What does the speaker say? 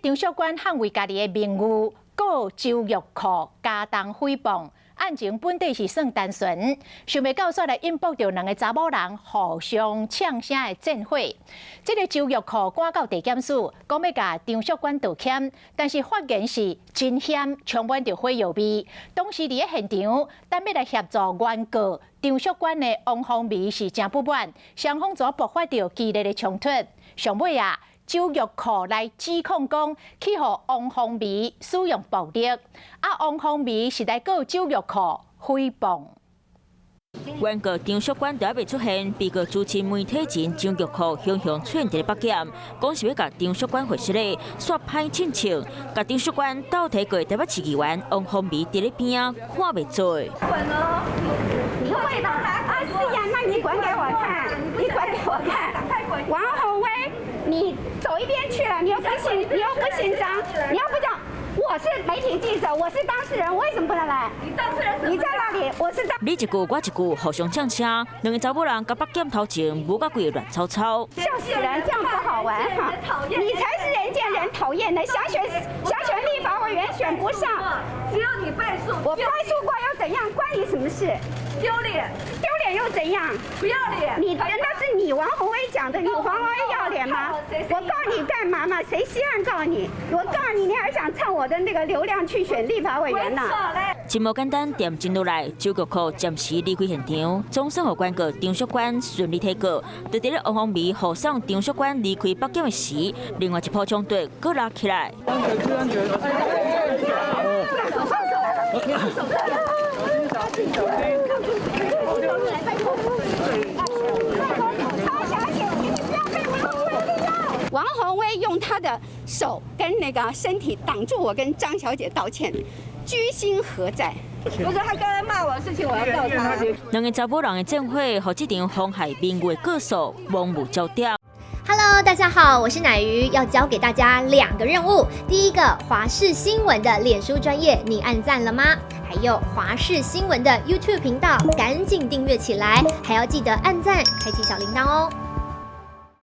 張淑娟捍衛家己的名譽，告周玉蔻加重誹謗。案情本底是算單純，想袂到煞來引爆著兩个查某人互相嗆聲的戰火。這个周玉蔻趕到地檢署，講欲共張淑娟道歉，但是發言時真險，充滿著火藥味。當時佇咧現場，等欲來協助原告張淑娟的王鳳梅是誠不滿，雙方就爆發著激烈的衝突。上尾啊，周玉蔻來指控講，去予王鳳梅使用暴力，啊，王鳳梅是來告周玉蔻誹謗。原告張淑娟猶未出現，被告資深媒體人張玉蔻雄雄出現佇咧北檢，講是欲共張淑娟會失禮，煞歹進場，共張淑娟鬥提告台北市議員王鳳梅佇咧邊仔看袂做。滾咯！你會的啊？是呀，那你滾給我看，你滾給我看。王鴻薇，你走一邊去了，你又不姓，你又不姓張，你又不講，我是媒體記者，我是當事人，為什麼不能來？你當事人？你在哪裡？我是當。你一句我一句，互相嗆聲，兩个查某人共北檢頭前舞甲規个亂糟糟。笑死人，這樣不好玩哈！你才是人見人討厭的，想選想選立法委員選不上，只有你敗訴。我敗訴過又怎樣？關你什麼事？丟臉，丟臉又怎樣？不要臉！你那是你王鴻薇講的，你王鴻薇要臉嗎？我告你幹嘛嘛？誰稀罕告你？我告你，你還想蹭我的那個流量去選立法委員呢？真無簡單，恬靜落來，周玉蔻暫時離開現場，總算予原告張淑娟順利提告。就佇咧王鳳梅護送張淑娟離開北檢的時，另外一波衝突閣拉起來。安全，注意安全！放手，放手！小心，小心！拜託，張小姐，請你不要被王鴻薇利用。王鴻薇用他的手跟那個身體擋住我跟張小姐道歉，居心何在？不是他剛才罵我的事情，我要告他。兩个查某人的戰火，予這場妨害名譽告訴罔無焦點。 Hello，大家好，我是奶魚，要交給大家兩個任務。第一個，華視新聞的臉書專頁，你按讚了嗎？還有華視新聞的 YouTube 頻道，趕緊訂閱起來，還要記得按讚，開啟小鈴鐺哦。